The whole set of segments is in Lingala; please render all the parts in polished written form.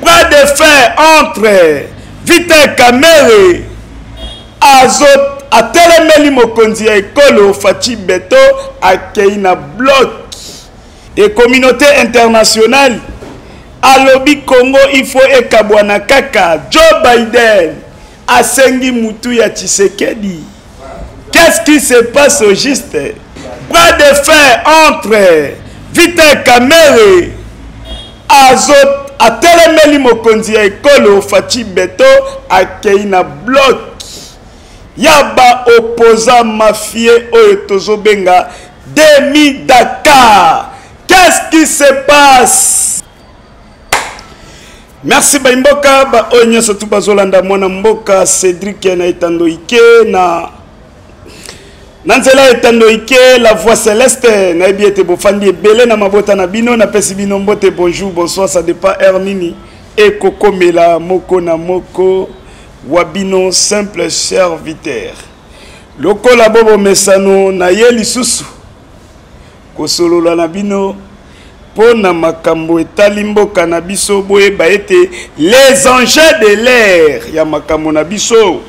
Bras de fer entre Vital Kamerhe azo atelemeli mokonzi ya ekolo Fatshi Beton akei na bloc et communauté internationale alobi Congo il faut ekabwana kaka. Joe Biden asengi mutu ya Tshisekedi. Qu'est-ce qui se passe au juste? Bras de fer entre Vital Kamerhe azo atelemeli mokonzi ya ekolo Fatshi Beton akei na bloc ya ba opposants mafieux oyo tozobenga Demi Dakar. Qu'est-ce qui se passe? Merci baimboka ba oyo nyonso tu bazolanda mwana mboka Cédric na etando ike na na nzela ya etando ike la voix céleste. Nayebi ete bofandi ebele na mabota na bino, napesi bino mbote, bonjour, bonsoir, ça dépend heure nini ekokomela moko na moko wa bino simple serviteur. Lokola bobomesano na ye lisusu kosolola na bino mpo na makambo etali mboka na biso, boyeba ete les enjeux de l'air ya makambo na biso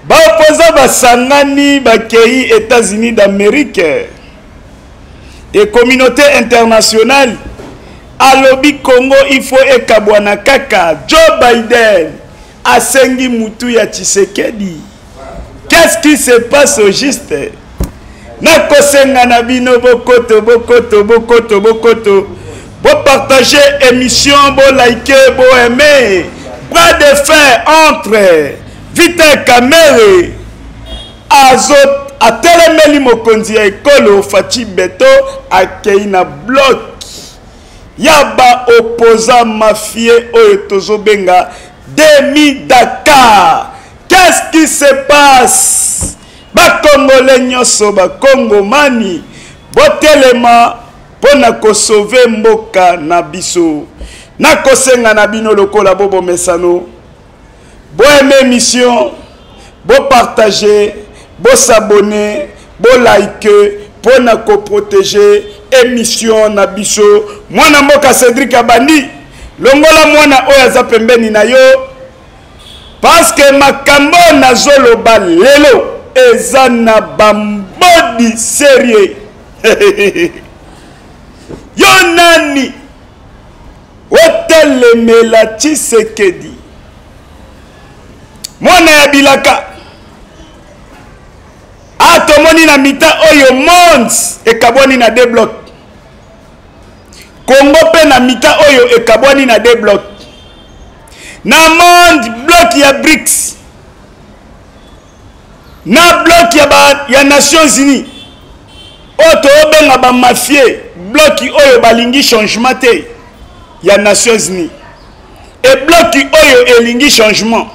baopoza basangani bakei États-Unis d'Amérique et communauté internationale alobi Congo il faut ekabwana kaka. Joe Biden asengi mutu ya Tshisekedi. Qu'est-ce qui se passe au juste? Nakosenga na bino bokoto bokoto bokoto bokoto, bopartage émission, bolike, boaime. Bras de fer entre Vital Kamerhe azo atelemeli mokonzi ya ekolo Fatshi Beton akei na bloc ya ba opposants mafieux oyo tozobenga Demi Dakar. Qu'est-ce qui se passe? Bakongole nyonso, bakongomani, botelema mpo na kosauve mboka na biso. Nakosenga na bino lokola bobomesano, boaime émission, bopartage, bosabone, bolike mpo na koprotege émission na biso. Mwana mboka Cédric abandi, longola mwana oyo aza pembeni na yo, parce que makambo nazoloba lelo eza na bambodi sérieux. Yo nani otelemela Tshisekedi, mwana ya bilaka? A tomoni na mita oyo monde ekabwani na deux blocs, Congo mpe na mita oyo ekabwani na deux blocs. Na monde bloc ya BRICS na bloc ya, ba, ya Nations Unies oyo toyobenga ba mafie, bloc oyo balingi changement te ya Nations Unies, e bloc oyo elingi changement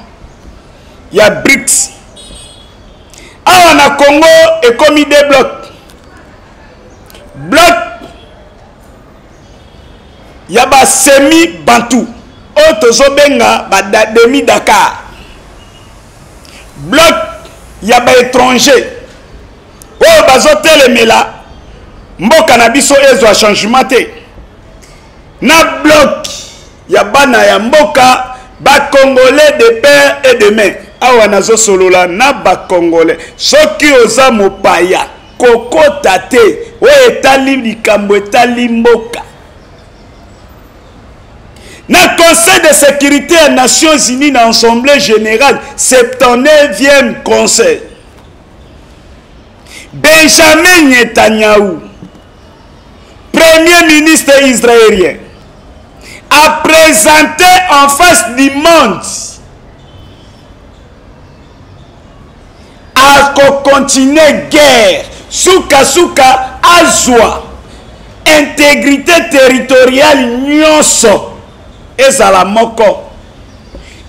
ya BRICS. Awa na Congo ekomi deux blocs, bloc ya ba semi bantu oyo tozobenga ba demi Dakar, bloc ya ba étranger oyo bazotelemela mboka na biso ezwa changement te, na bloc ya bana ya mboka ba congolais de père et de mère. Awa nazosolola na ba congolais, soki oza mopaya kokota te oyo etali likambo etali mboka. Na Conseil de sécurité ya Nations Unies na Assemblée générale 79e conseil, Benjamin Netanyahu, premier ministre israélien, a présenté en face du monde akokontinue guerre sukasuka azwa intégrité territoriale nyonso ezala moko.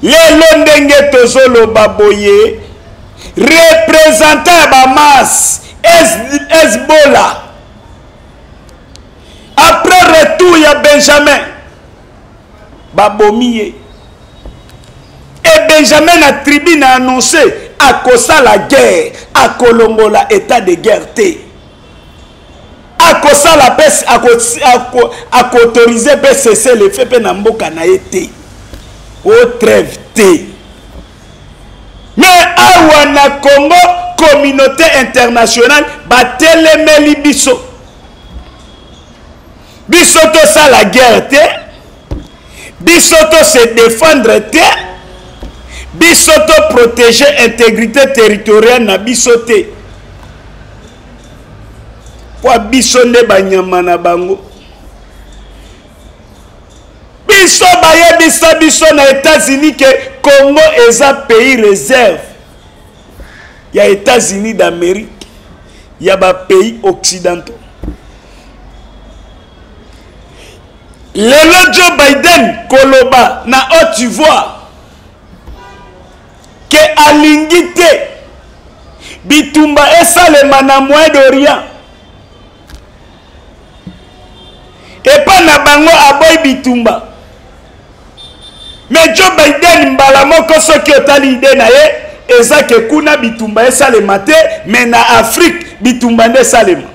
Lelo ndenge tozoloba boye, représentant ya Bamas Hezbollah après retour ya Benjamin babomi ye, et Benjamin na tribune a annoncé akosala guerre, akolongola état de guerre te. Akosala mpe akoautorize mpe cessez le feu mpe na mboka na ye te, o trêve te. Mais awa na Congo, communauté internationale batelemeli biso. Biso tosala guerre te, biso to se défendre te, biso to protéger intégrité territoriale na biso te, po biso nde banyama na bango. Biso bayebisa biso na États-Unis ke Congo eza pays réserve ya États-Unis d'Amérique, ya ba pays occidentaux. Lelo Joe Biden koloba na haute voix ke alingi te bitumba esalema na Moyen-Orient. Epa na bango aboyi bitumba. Mais Joe Biden mbala moko soki otali ide na ye eza ke kuna bitumba esalema te, mais na Afrique bitumba nde esalema.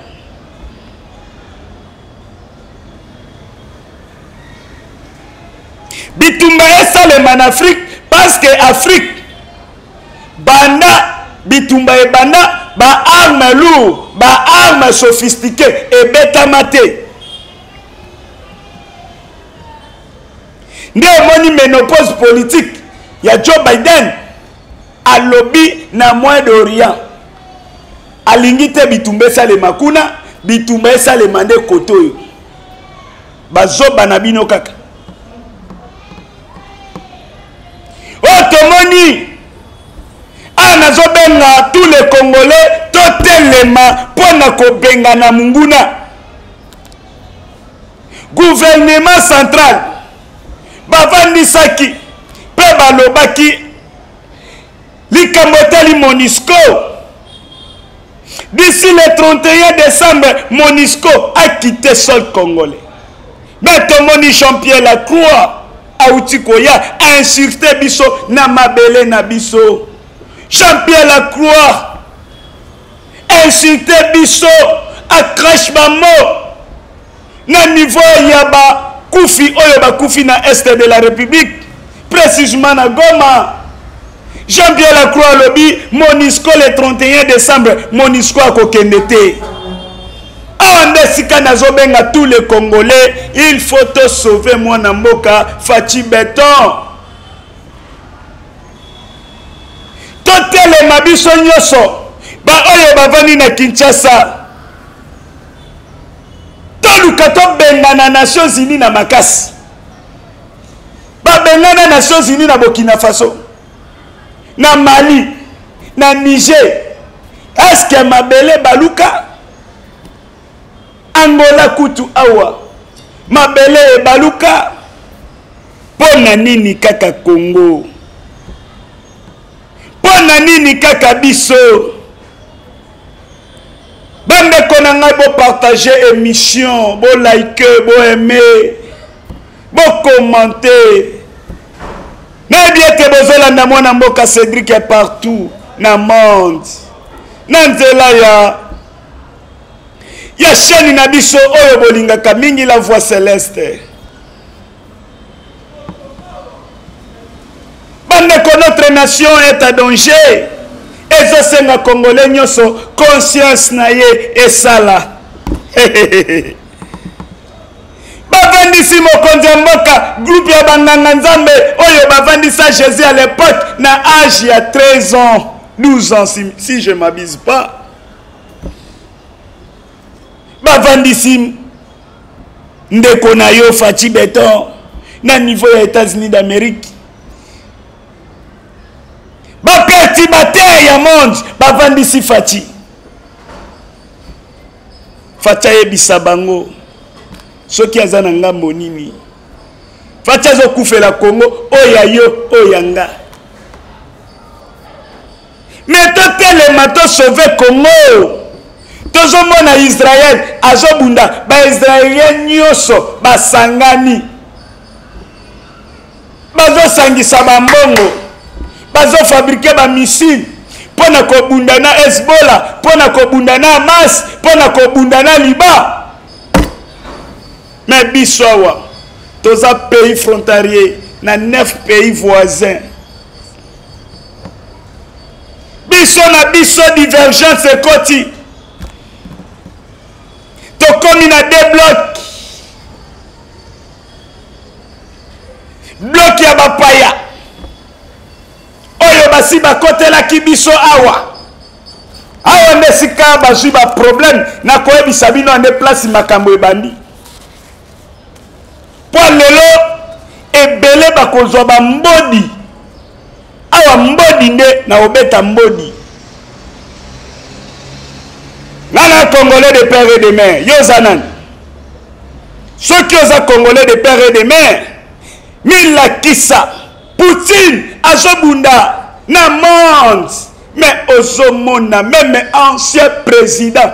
Bitumba esalema na Afrique parce que Afrique banda bitumba ebanda ba armes lourdes, ba armes sophistiquées ebetama te. Nde omoni ménopause politique ya Joe Biden alobi na Moyen-Orient alingi te bitumba esalema kuna, bitumba esalema nde kote oyo bazoba na bino kaka. Oyo tomoni awa, nazobenga tous les Congolais totelema mpo na kobengana monguna. Gouvernement central bavandisaki mpe balobaki likambo etali MONUSCO. D'ici le 31 décembre, MONUSCO a quitté sol congolais. Mais tomoni Jean-Pierre Lacroix auti koya insulter biso na mabele na biso. Jean-Pierre Lacroix insulter biso, a crache ba mots na niveau ya ba kufi oyo ba kufi na est de la République, précisément na Goma. Jean-Pierre Lacroix alobi MONUSCO le 31 décembre, MONUSCO akokende te. Awa nde esika nazobenga tous les Congolais, il faut to sauver mwana mboka Fatshi Beton. Totelema biso nyonso baoyo bavandi na Kinshasa, toluka tobengana Nations Unies na makasi. Babengana Nations Unies na Burkina Faso, na Mali, na Niger. Est-ce que mabele baluka? Angola kutu awa mabele ebaluka. Mpo na nini kaka Congo? Mpo na nini kaka biso? Bandeko na ngai, bopartage émission, bolike, boaime, bokommente. Nayebi ete bozolanda mwana mboka Cédric ya partout na monde, na nzela ya chaîne na biso oyo bolingaka mingi, la Voix Céleste. Bandeko, notre nation est à danger. Ezosenga Congolais nyonso conscience na ye esala. Bavandisi mokonzi ya mboka, groupe ya banganga nzambe oyo bavandisa Jésus à l'époque na âge ya 13 ans, 12 ans si je m'abuse pas. Bavandisi ndeko na yo Fatshi Beton na niveau ya États-Unis d'Amérique. Ba perturbateur ya monde bavandisi Fatshi. Fatshi ayebisa bango soki aza na ngambo nini. Fatshi azokufela Congo oyo ya yo oyo ya nga. Mais totelema to sauver Congo. Tozomona Israël azobunda, ba Israéliens nyonso basangani, bazosangisa ba mbongo, bazofabrike ba missile mpo na kobunda na Hezbollah, mpo na kobunda na Hamas, mpo na kobunda na Liban. Mais biso awa toza pays frontalier na 9 pays voisins. Biso na biso divergence ekoti, tokomi na deux blocs, bloc ya bapaya oyo basi bakotelaki biso awa. Awa nde esika bazwi ba problème. Nakoyebisa bino nde place makambo ebandi, mpo lelo ebele bakozwa bambodi awa. Mbodi nde naobeta mbodi nga na Congolais de père et de mère. Yo oza nani? Soki oza Congolais de père et de mère, milakisa. Poutine azobunda na monde, mais ozomona même ancien président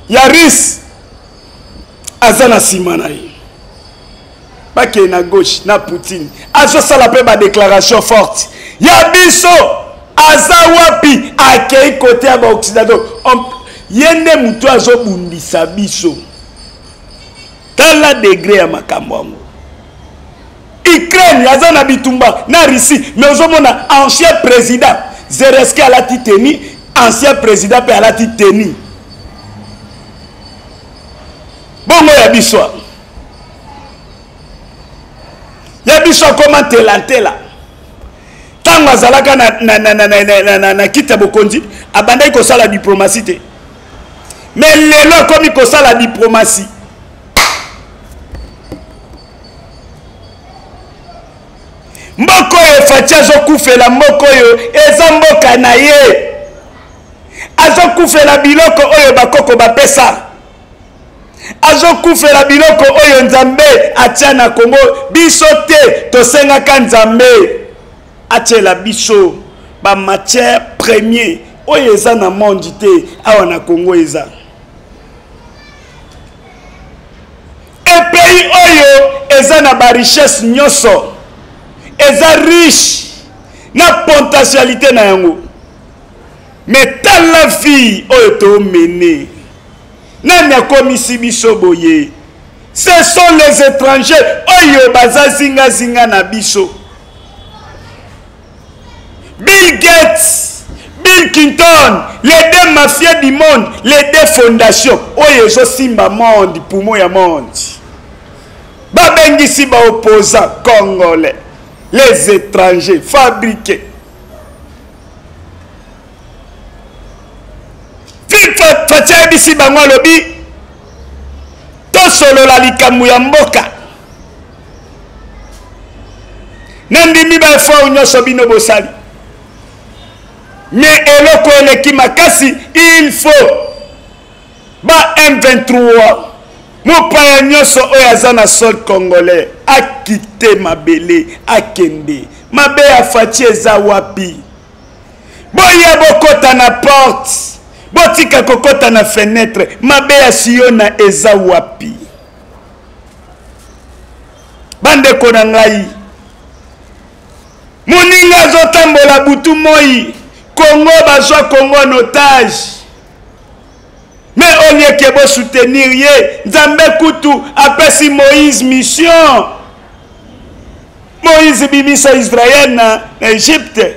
ya Russe aza na nsima na ye, bakei na gauche na Poutine, azosala mpe badéclaration forte. Ya biso aza wapi? Akei kote ya baoccidentaux. Ye nde motu azobundisa biso. Tala degré ya makambo yango. Ukraine aza na bitumba na Russie, mais ozomona ancien président Zelensky alati teni, ancien président mpe alati teni. Bongo ya biso, ya biso akoma ntelantela. Ntango azalaka na kiti ya bokonzi, abandaki kosala diplomatie te, mais lelo akomi kosala diplomatie. Mboka oyo Fatshi azokufela, mboka oyo eza mboka na ye, azokufela biloko oyo bakoko bapesa, azokufela biloko oyo Nzambe atia na Kongo. Biso te tosengaka Nzambe atiela biso ba matière premier oyo eza na monde te, awa na Kongo eza. E pays oyo eza na ba richesse nyonso, eza riche na potentialité na yango, mais tala vie oyo tomene. Nani akomisi biso boye? Ce sont les étrangers oyo baza zingazinga na biso. Bill Gates, Bill Clinton, les deux mafias du monde, les deux fondations oyo ezosimba monde, poumon ya monde. Babengisi ba opposants congolais, les étrangers fabriqués. Fatshi ayebisi bango, alobi tosolola likambo ya mboka. Nandimi ba effort nyonso bino bosali, mais eloko eleki makasi, il faut ba M23, mopaya nyonso oyo aza na sol congolais akite mabele, akende. Mabe ya Fatshi eza wapi? Boya bokota na porte, botika kokota na fenêtre. Mabe ya Siona eza wapi? Bandeko na ngai, moninga azotambola butu moi, Kongo bazwa Kongo en otage, mais olieke bosoutenir ye. Nzambe kutu apesi Moïse mission. Moïse bimisa Israël na Egypte.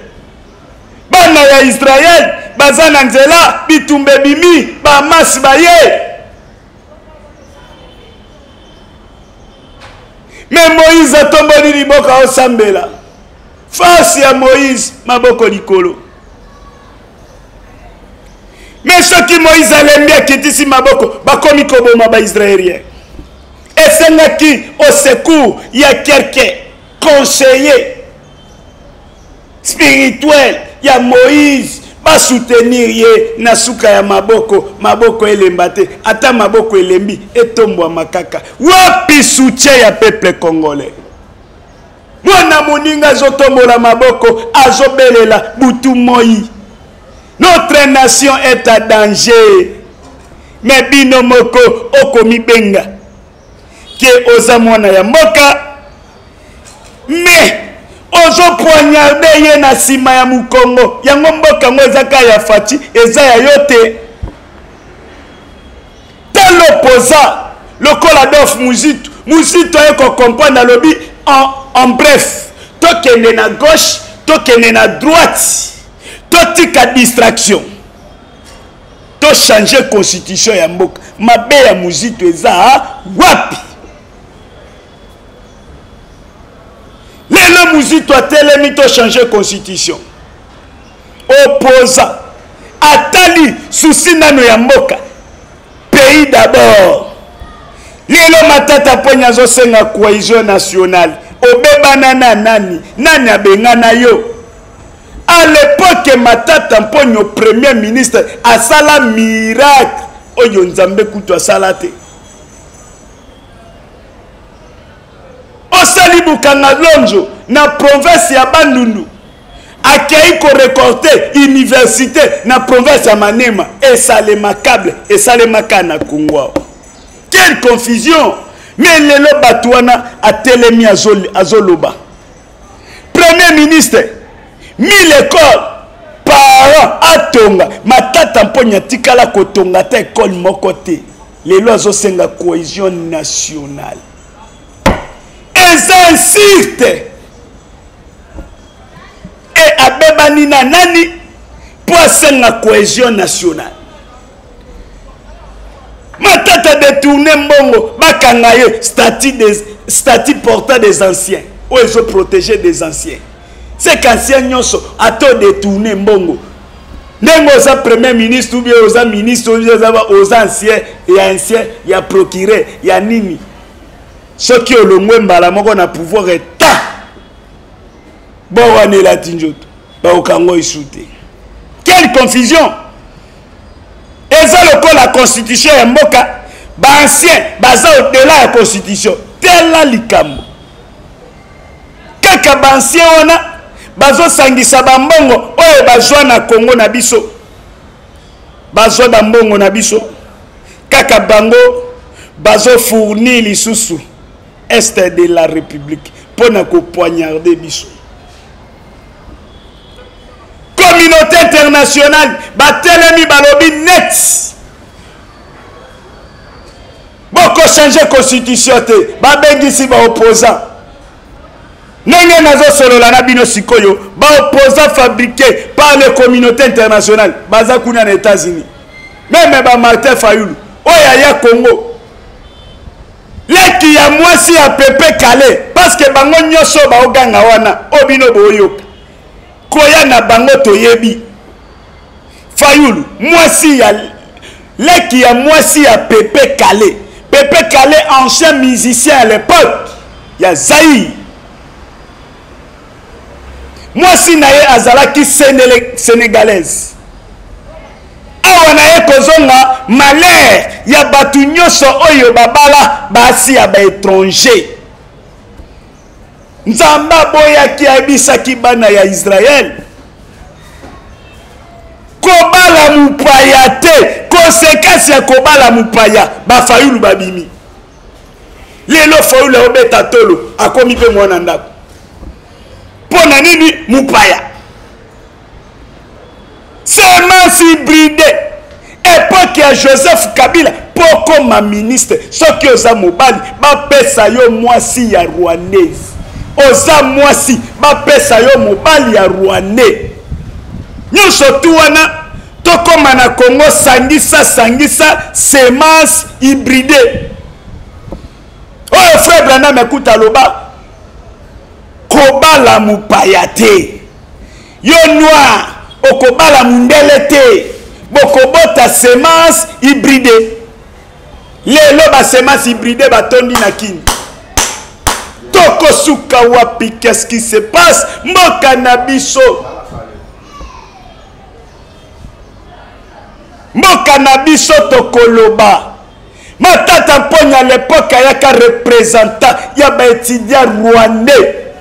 Bana ya Israël baza na nzela, bitumba ebimi, Bahamas baye. Mais Moïse atomboli liboko osambela. Face ya Moïse, maboko likolo. Mais soki Moïse alembi, akitisi maboko, bakomi koboma baisraélien. Esengaki au secours ya quelque conseiller spirituel ya Moïse basoutenir ye na suka ya maboko, maboko elemba te, ata maboko elembi etombwama kaka. Wapi soutien ya peuple congolais? Mwana moninga azotombola maboko, azobelela butu moi, notre nation est à danger. Mais bino moko okomibenga ke oza mwana ya mboka, mais Bozopoignarde ye na nsima ya mokongo. Yango mboka yango eza kaka ya Fatshi, eza ya yo te. Tel opposant lokola Adolphe Muzito, Muzito aye ko comprendre, alobi en bref, tokende na gauche, tokende na droite, totika distraction, to changer constitution ya mboka. Mabe ya Muzito eza wapi? Lelo Muzito atelemi to changer constitution. Opposant atali souci nano ya mboka, pays d'abord. Lelo Matata Ponyo azosenga cohésion nationale. Obebana na nani? Nani abengana yo? À l'époque Matata Ponyo premier ministre asala miracle oyo Nzambe kutu asala te. Osali Bukanga Lonzo na province ya Bandundu, akei korekorte université na province ya Maniema. Esalemaka, esalemaka na Congo awa. Quelle confusion! Mais lelo bato wana atelemi azoloba. Premier ministre, 1000 écoles par an atonga. Matata Mponyo atikala kotonga ata école moko te. Lelo azosenga cohésion nationale. Eza insulte. E abebani na nani po asenga cohésion nationale? Matata détourné mbongo, bakanga ye statut portant des anciens oyo ezo protéger des anciens. C'est qu'ancien nyonso ato détourné mbongo. Ndenge oza premier ministre ou bien oza ministre ou bien oza ancien ya ancien ya procureur ya nini, soki olongwe mbala moko na pouvoir état, bon wana elati nzoto bakokango esu te. Quelle confusion! Eza lokola constitution ya mboka, ba ancien baza au-delà ya constitution. Tela likambo kaka ba ancien wana bazosangisa ba mbongo oyo bazwa na Congo na biso, bazwa ba mbongo na biso kaka bango bazofournir lisusu est de la République mpo na kopoignarder biso. Communauté internationale batelemi balobi net boko changer constitution te, babengisi ba opposant. Ndenge nazosolola na bino sikoyo, ba opposant fabriqué par les communautés internationales baza kuna na États-Unis. Même ba Martin Fayulu oyo aya Congo, leki ya mwasi ya Pepe Kale, parce que bango nyonso baoganga wana oyo bino boyoka koya na bango toyebi. Fayulu mwasi ya leki ya mwasi ya Pepe Kale, Pepe Kale ancien musicien à l'époque ya Zaïre, mwasi na ye azalaki sénégalaise. Awa na ye kozonga malheur ya bato nyonso oyo babala basi ya ba étranger. Nzambe aboyaki, ayebisaki bana ya Israël kobala mopaya te. Conséquence ya kobala mopaya, ba Fayulu babimi. Lelo Fayulu aobeta tolo, akomi mpe mwana ndako. Mpo na nini mopaya? Semence hybride. Époque ya Joseph Kabila, po koma ministre, soki oza mobali, bapesa yo mwasi ya rwandaise. Oza mwasi, bapesa yo mobali ya rwandais. Nyonso tu wana tokoma na Congo, sangisa sangisa semence hybride. Oyo frère Branham ekuta aloba kobala mopaya te. Yo noir okobala mundele te, bokobota semence hybride. Lelo ba semence hybride batondi na Kin. Tokosuka wapi? Qu'est-ce qui se passe? Mboka na biso, mboka na biso tokoloba. Matata Mponyo à l'époque ayaka représentant ya ba étudiants rwandais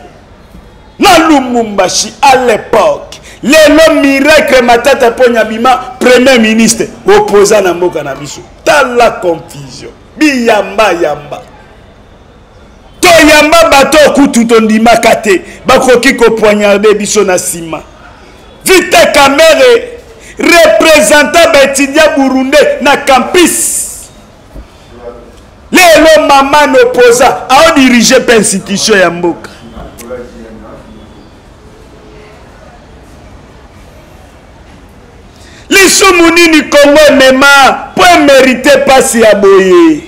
na Lumumbashi à l'époque. Lelo miracle Matata Mponyo abima premier ministre opposant na mboka na biso. Tala confusion, biyamba yamba. Toyamba Bato kutu tondimaka te bakoki kopoignarde biso na nsima. Vita Kamerhe représentant baétudiant burundais na campus, lelo mama noposa aodirige mpe institution ya mboka. Lisumu nini Kongo emema mpo emerite mpasi ya boye?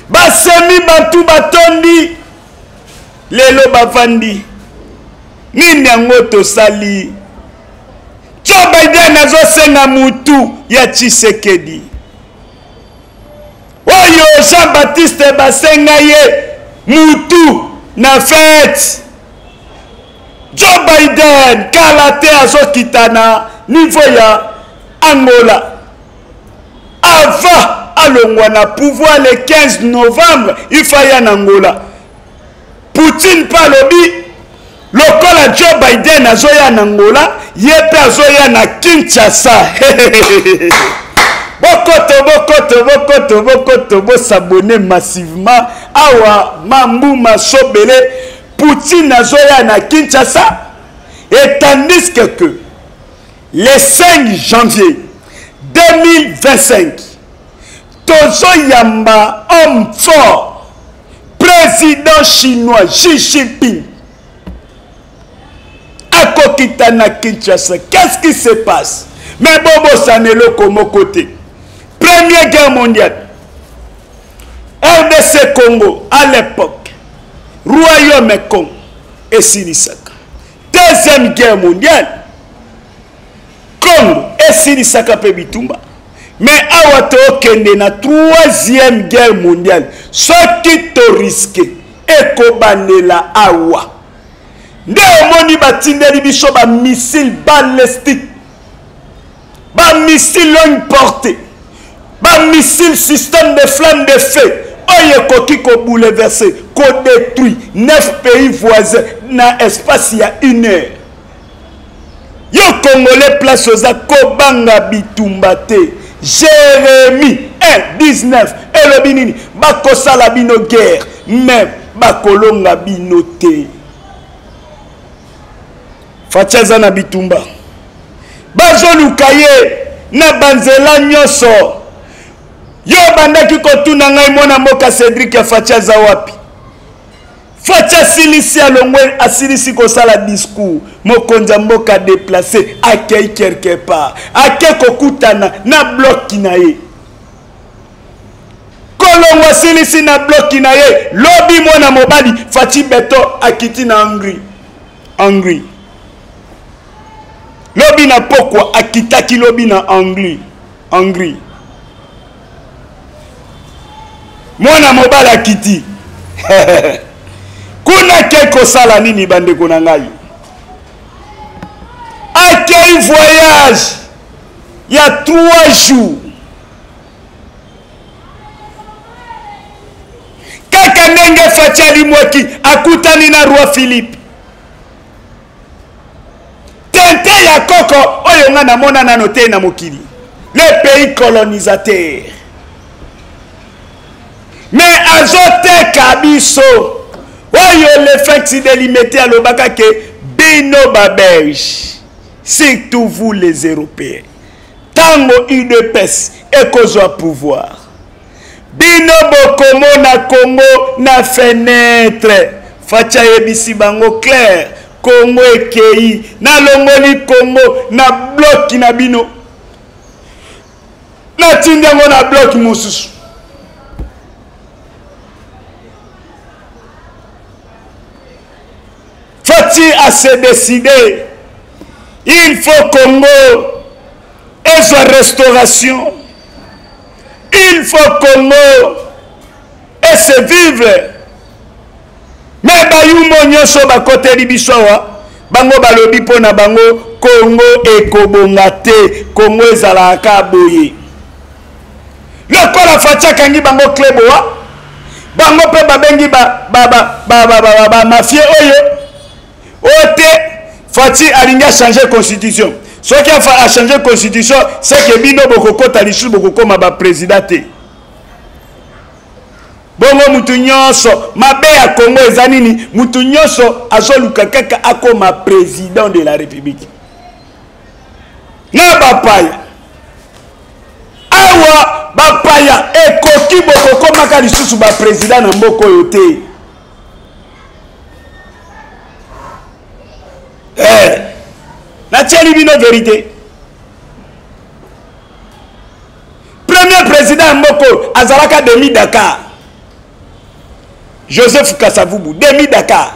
Basemi bantu batondi lelo bavandi, nini yango tosali? Joe Biden azosenga mutu ya Tshisekedi oyo Jean-Baptiste basenga ye mutu na fete. Joe Biden kala te azokita na niveau ya Angola avant alongwa na pouvoir le 15 novembre, ifa ya na Angola. Poutine mpe alobi lokola Joe Biden azoya na Angola, ye mpe azoya na Kinshasa. Bokoto, bokoto, bokoto, bokoto, bosabone massivement awa mambuma sobele. Poutine azoya na Kinshasa, et tandis que le 5 janvier 2025 tozoyamba homme fort, président chinois Xi Jinping akokita na Kinshasa. Qu'est-ce qui se passe? Mais bobosana eloko moko te, première guerre mondiale, RDC Congo à l'époque royaume Congo esilisaka. Deuxième guerre mondiale, Congo esilisaka mpe bitumba. Mais awa tokende na troisième guerre mondiale, soki toriske ekobandela awa. Nde omoni batindeli biso bamissile balistique, bamissile longue portée, bamissile système de flamme de feu oyo ekoki kobouleverse, kodétruire 9 pays voisins na espace ya 1 heure. Yo Congolais, place oza, kobanga bitumba te. Jérémie 1 19 elobi nini? Bakosala bino guerre mais bakolonga bino te. Fatshi aza na bitumba, bazoluka ye na banzela nyonso. Yo obandaki kotuna ngai, mwana mboka Cédric, ya Fatshi aza wapi? Fatshi asilisi, alongwe, asilisi kosala discours, mokonzi ya mboka déplacé, akei quelque part, ake kokutana na bloki na ye. Kolongo asilisi na bloki na ye, lobi mwana mobali Fatshi Beton akiti na Hongrie. Hongrie lobi na pokwa akitaki, lobi na Hongrie. Hongrie mwana mobali akiti kuna, ke kosala nini bandeko na ngai? Akei voyage ya 3 jours, kaka ndenge Fatshi alimwaki, akutani na roi Philippe. Tente ya koko oyo nga namona nano te na mokili, le pays colonisateur, mais azoteka biso oyo le de Limete alobaka ke bino babelge, surtout vous les Européens, ntango UDPS ekozwa pouvoir, bino bokomona Congo na fenêtre. Fatshi ayebisi bango clair, Congo ekei, nalongoli Congo na bloki na bino, natindi yango na bloki mosusu. Fatshi a se décidé, il faut Congo ezwa restauration, il faut Congo ese vivre. Me bayumo nyonso bakoteli biso awa, bango balobi mpo na bango Congo ekobonga te, Congo ezalaka boye. Lokola Fatshi akangi bango cleboa, bango mpe babengi bamafie oyo oyo te. Fatshi alingi achange constitution, soki achange constitution, seke bino bokokota lisusu, bokokoma baprésident te. Bongo mutu nyonso, mabe ya Congo eza nini? Mutu nyonso azoluka kaka akoma président de la République. Na bapaya awa, bapaya ekoki bokokomaka lisusu ba président na mboka oyo te. Eh, natieli bino vérité. Premier président ya mboka oyo azalaka demi Dakar, Joseph Kasavubu, demi Dakar.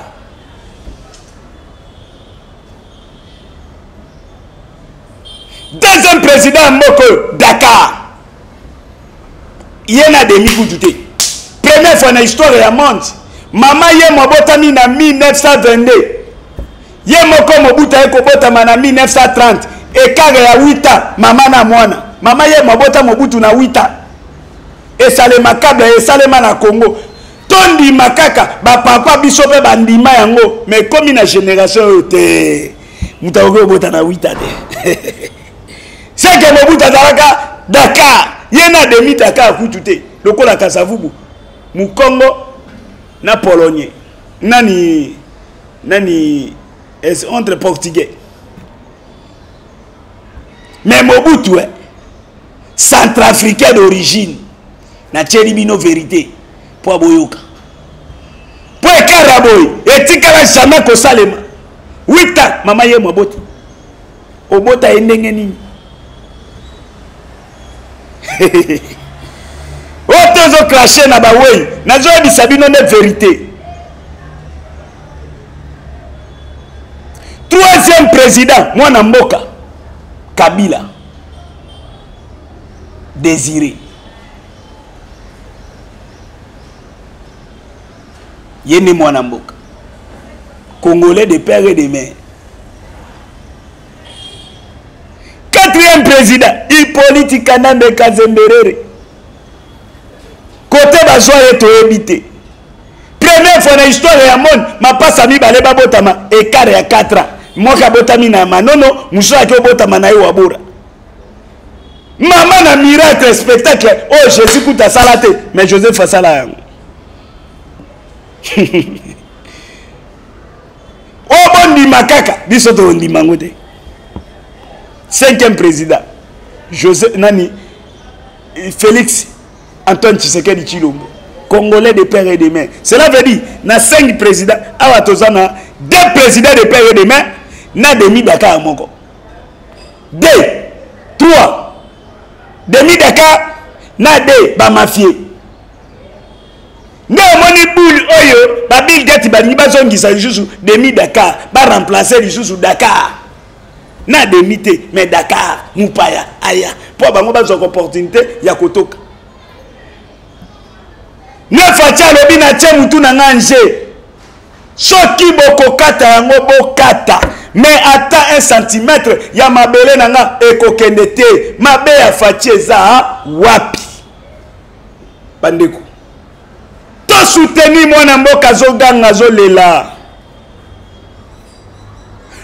Deuxième président ya mboka oyo Dakar, ye na demi kutu te. Première fois na histoire ya monde, mama ye mobotami na 1922, ye moko Mobutu aye kobotama na 1930, écart ya 8 ans mama na mwana. Mama ye mobota Mobutu na 8 ans. Esalema kable esalema na Congo. Tondima kaka bapapa biso mpe bandima yango, mais ekomi na génération oyo te, moto akoki kobota na 8 ans te. Seke Mobutu azalaka Dakar, ye na demi Dakar kutu te, lokola Kasavubu, Mukongo na Polonais nani nani es entre portugais. Mais Mobutu eh, centrafricain d'origine. Natieli bino vérité po aboyoka, po ekara ya boye etikala jamais kosalema. 8 ans mama ye moboti, obota ye ndenge nini? Oyo tozoclashe na bawei, nazoyebisa bino nde vérité. Troisième président mwana mboka Kabila Désiré, ye nde mwana mboka congolais de père et de mère. Quatrième président Hippolyte Kanambe Kazemberere, kote bazwa ye toyebi te. Première fois na histoire ya monde, mapasa mibale babotama écart ya 4 ans. Moko abotami na Manono, mosusu ake obotama na ye Wabora. Mama na miracle spectacle oyo Jésus kuta asala te, mais Joseph asala yango. Oyo bondima kaka, biso tondima yango te. Cinquième président Joseph nani, Félix Antoine Tshisekedi Tshilombo, congolais de père et de mère. Cela veut dire na 5 présidents awa toza na 2 présidents de père et de mère na demi Dakar moko, 2 3 demi Dakar na 2 ba mafie. Nde omoni boule oyo ba Bill Gates balingi bazongisa lisusu demi Dakar, ba remplacer lisusu Dakar na demi te, mais Dakar mupaya aya po bango bazwa opportunité ya kotoka. Ne Fatshi alobi na tie mutu na nga nje, soki bokokata yango bokata, mais ata 1 centimètre ya mabele na nga ekokende te. Mabe ya Fatshi eza wapi? Bandeko, tosoutenir mwana mboka azoganga azolela.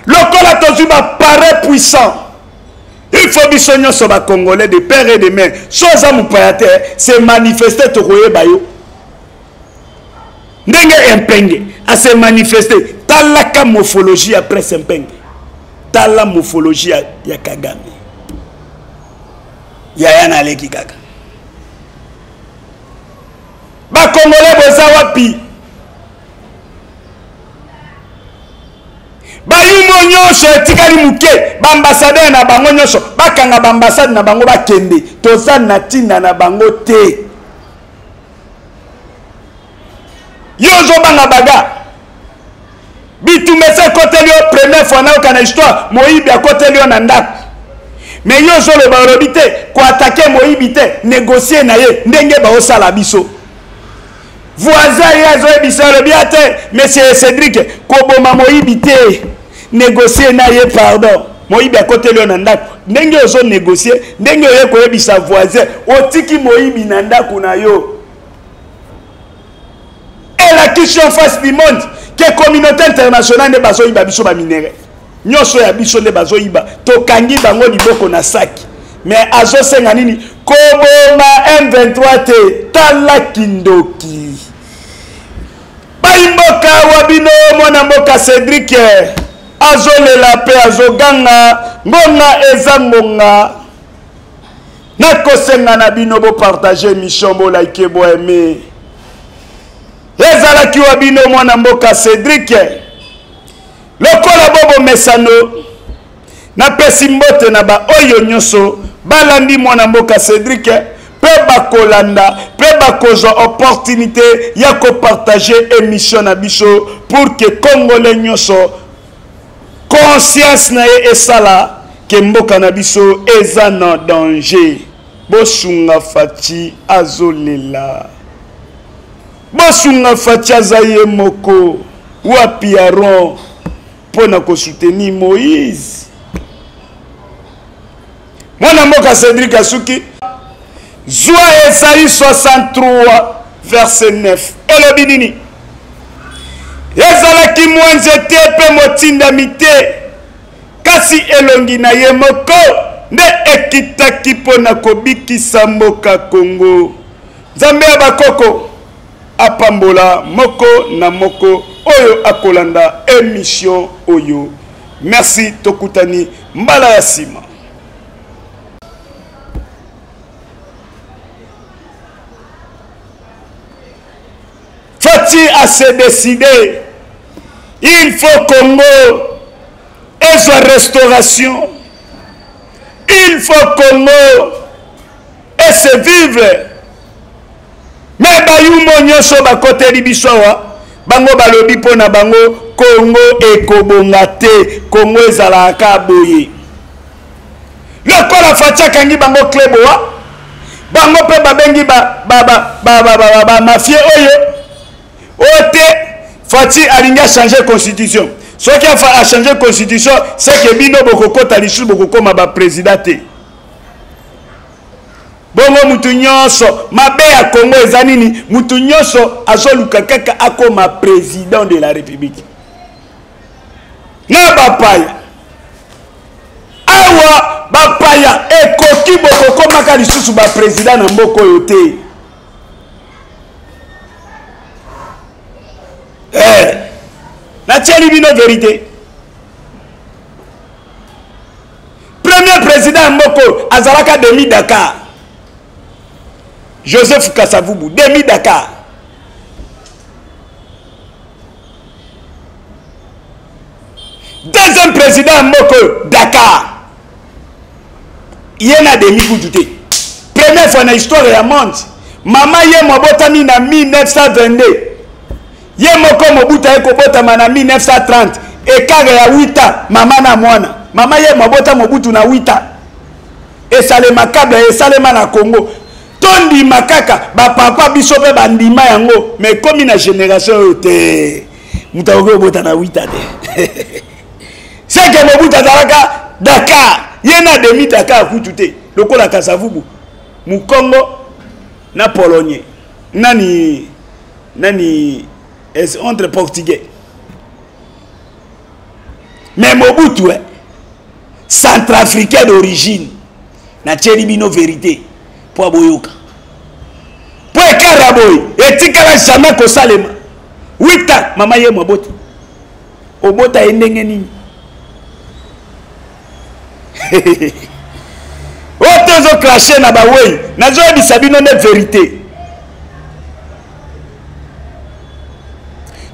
Lokola tozwi ba parrain puissant, il faut biso nyonso ba congolais de père et de mère, so oza mopaya te, se manifester, tokoyeba yo. Ndenge Mpenge a se manifester, talaka morphologie ya presse Mpenge, tala morphologie ya Kagame. Yaya na aleki kaka. Ba congolais boza wapi? Bayumo nyonso etikali moke, baambassadeur na bango nyonso bakanga baambassade na bango bakende, toza na ntina na bango te. Yo ozobanga baga bitumba esi ekoteli yo première fois nayoka na histoire, moyibi akoteli yo na ndako, mais yo ozoloba olobi te koatake moyibi te, négocier na ye ndenge baosala biso. Voisin ye azoyebisa alobi ate monsieur Cédric koboma moyibi te, négocier na ye pardon. Moyibi akoteli yo na ndako, ndenge ozo négocier, ndenge oye koyebisa voisin, otiki moyibi na ndako na yo. Elakisi en face du monde que communauté internationale nde bazoyiba biso ba minerais nyonso ya biso nde bazoyiba, tokangi bango liboko na saki. Mais azosenga nini? Koboma M23 te, tala kindoki. Bayimboka wa bino mwana mboka Cedric azolela mpe azoganga ngonga eza ngonga. Nakosenga na bino bopartage émission, bolike, boaime. Ezalaki wa bino mwana mboka Cedric. Lokola bobomesano, napesi mbote na baoyo nyonso balandi mwana mboka Cedric mpe bakolanda mpe bakozwa opportunité ya kopartage émission na biso pour que congolais nyonso conscience na ye esala ke mboka na biso eza na danger. Bosunga Fatshi azolela, bosunga Fatshi aza ye moko wapi Aaron mpo na kosoutenir Moïse. Mwana mboka Cédric asuki zwa Esaïe 63 verset 9 elobi nini? Ezalaki mwa nzete mpe motindami te, kasi elongi na ye moko nde ekitaki mpo na kobikisa mboka Kongo. Nzambe ya bakoko apambola moko na moko oyo akolanda emission oyo. Merci, tokutani mbala ya nsima. Fatshi a se décidé. Il faut Congo ezwa restauration. Il faut Congo et se vivre. Mais bayumbo nyonso bakoteli biso awa, bango balobi mpo na bango Congo ekobonga te, Congo ezalaka boye. Lokola Fatshi akangi bango clé boa, bango mpe babengi ba mafie oyo oyo te. Fatshi alingi achanger constitution. Soki achanger constitution, c'est que bino bokokota lisusu, bokokoma ba président te. Bongo mutu nyonso, mabe ya Congo eza nini? Mutu nyonso azoluka kaka akoma président de la République. Na bapaya awa, bapaya ekoki bokokomaka lisusu ba président na mboka oyo te. Natieli bino vérité. Premier président ya mboka oyo azalaka demi Dakar, Joseph Kasavubu, demi Dakar. Deuxième président ya mboka oyo Dakar, ye na demi kutu te. Première fois na histoire ya monde, mama ye mobotami na 1922, ye moko Mobutu aye kobotama na 1930, écart ya 8 ans mama na mwana. Mama ye mobota Mobutu na 8 ans. Esalema kable, esalema na Congo. Tondima kaka bapapa biso mpe bandima yango, mais ekomi na génération oyo te, moto akoki kobota na 8 ans te. Seke Mobutu azalaka Dakar, ye na demi Dakar kutu te, lokola Kasavubu, Mukongo na Polonais, nani nani es entre portugais. Mais Mobutu centrafricain d'origine, natieli bino vérité po aboyoka, po ekara boye etikala jamais kosalema. 8 ans mama ye mabota, obota ye ndenge nini? Oyo tozo clasher na bawei, nazoyebisa bino nde vérité.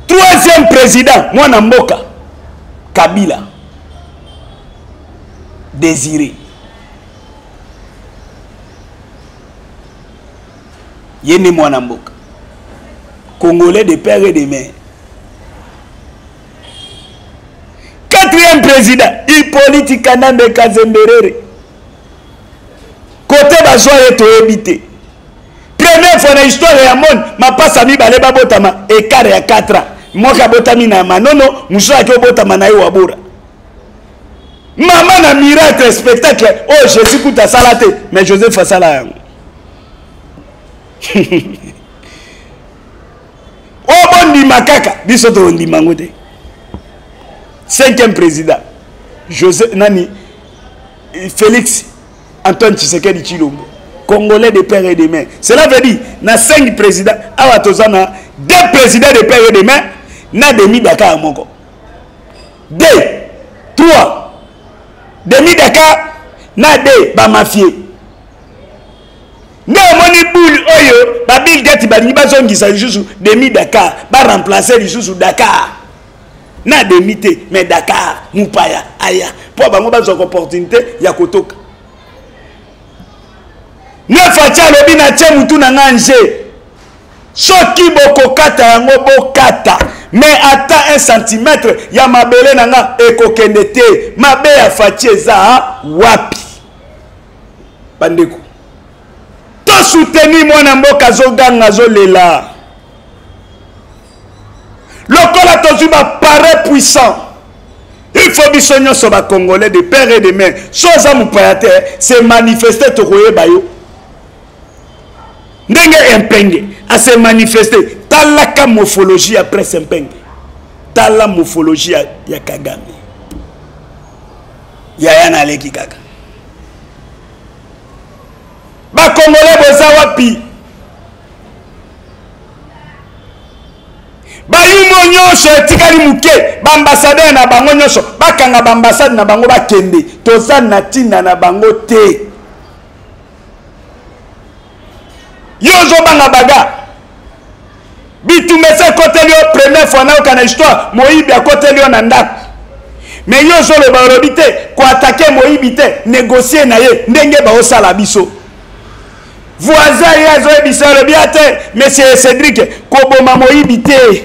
Troisième président mwana mboka Kabila Désiré, ye nde mwana mboka congolais de père et de mère. Quatrième président Hippolyte Kanambe Kazemberere, kote bazwa ye toyebi te. Première fois na histoire ya monde, mapasa mibale babotama écart ya 4 ans. Moko abotami na Manono, mosusu ake obotama na ye Wabura. Mama na miracle spectacle oyo Jésus kuta asala te, mais Joseph asala yango. Oyo bondima kaka, biso tondima yango te. Cinquième président Joseph nani, Félix Antoine Tshisekedi Tshilombo. Congolais de père et de mère. Cela veut dire na 5 présidents awa toza na 2 présidents de père et de mère na demi Dakar moko. 2 3 demi Dakar na 2 ba mafieux. Nde omoni boule oyo ba Bill Gates balingi bazongisa lisusu demi Dakar, ba remplacer lisusu Dakar. Na demi te mais Dakar mupaya aya po bango bazwa opportunité ya kotoka. Nde Fatshi alobi na tie mutu na nga nje. Soki bokokata yango bokata, mais ata 1 centimètre ya mabele na nga ekokende te. Mabe ya Fatshi eza wapi? Bandeko, to soutenir mwana mboka azoganga azolela. Lokola tozwi ba parrain puissant, il faut biso nyonso ba Congolais de père et de mère, so oza mopaya te, se manifester, tokoyeba yo. Ndenge Mpenge a se manifester, talaka morphologie ya presse Mpenge, tala morphologie ya Kagame. Yaya na aleki kaka. Ba Congolais boza wapi? Bayumo nyonso etikali moke, baambasadere na bango nyonso bakanga baambasade na bango bakende, toza na ntina na bango te. Yo ozobanga baga bitumba esi ekoteli yo première fois nayoka na histoire moyibi akoteli yo na ndako, mais yo ozoloba olobi te koatake moyibi te, négocier na ye ndenge baosala biso. Voisin ye azoyebisa alobi ate monsieur Cédric koboma moyibi te,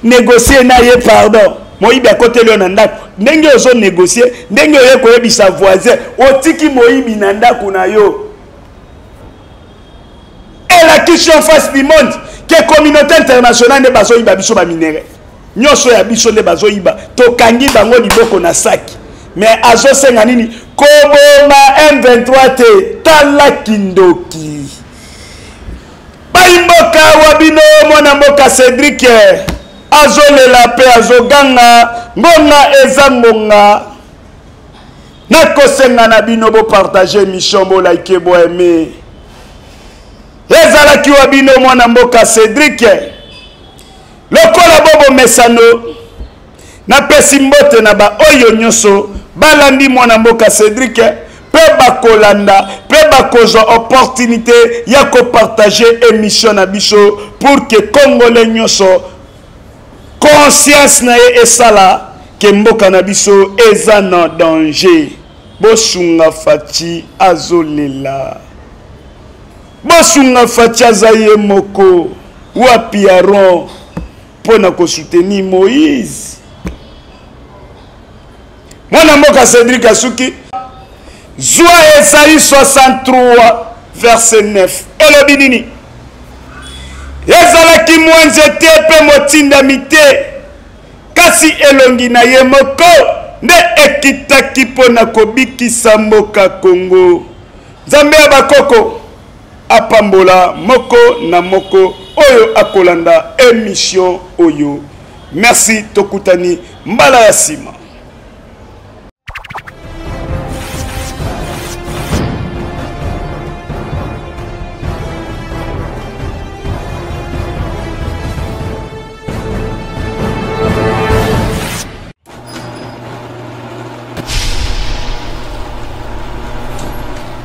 négocier na ye pardon. Moyibi akoteli yo na ndako, ndenge ozo négocier, ndenge oye koyebisa voisin, otiki moyibi na ndako na yo. Elakisi en face du monde que communauté internationale nde bazoyiba biso ba minerais nyonso ya biso nde bazoyiba, tokangi bango liboko na saki. Mais azosenga nini? Koboma M23 te. Tala kindoki. Bayimboka wa bino mwana mboka Cédric azolela pe azoganga, ngonga eza ngonga. Nakosenga na bino bo partager émission, bo liker, bo aimer. Ezalaki wa bino mwana mboka Cédric. Lokola bobo mesano, napesi mbote na ba oyo nyonso balandi mwana mboka Cédric pe bakolanda pe bakozwa opportunité ya kopartager émission na biso pour que Congolais nyonso conscience na ye esala ke mboka na biso eza na danger. Bosunga Fatshi azolela. Bosunga Fatshi aza ye moko. Wapi Aaron mpo na kosoutenir Moïse? Mwana mboka Cédric asuki. Zwa Esaïe 63 verset 9. Elobi nini? Ezalaki mwa nzete mpe motindami te, kasi elongi na ye moko nde ekitaki mpo na kobikisa mboka Congo. Nzambe ya bakoko apambola moko na moko oyo akolanda émission oyo. Merci, tokutani mbala ya sima.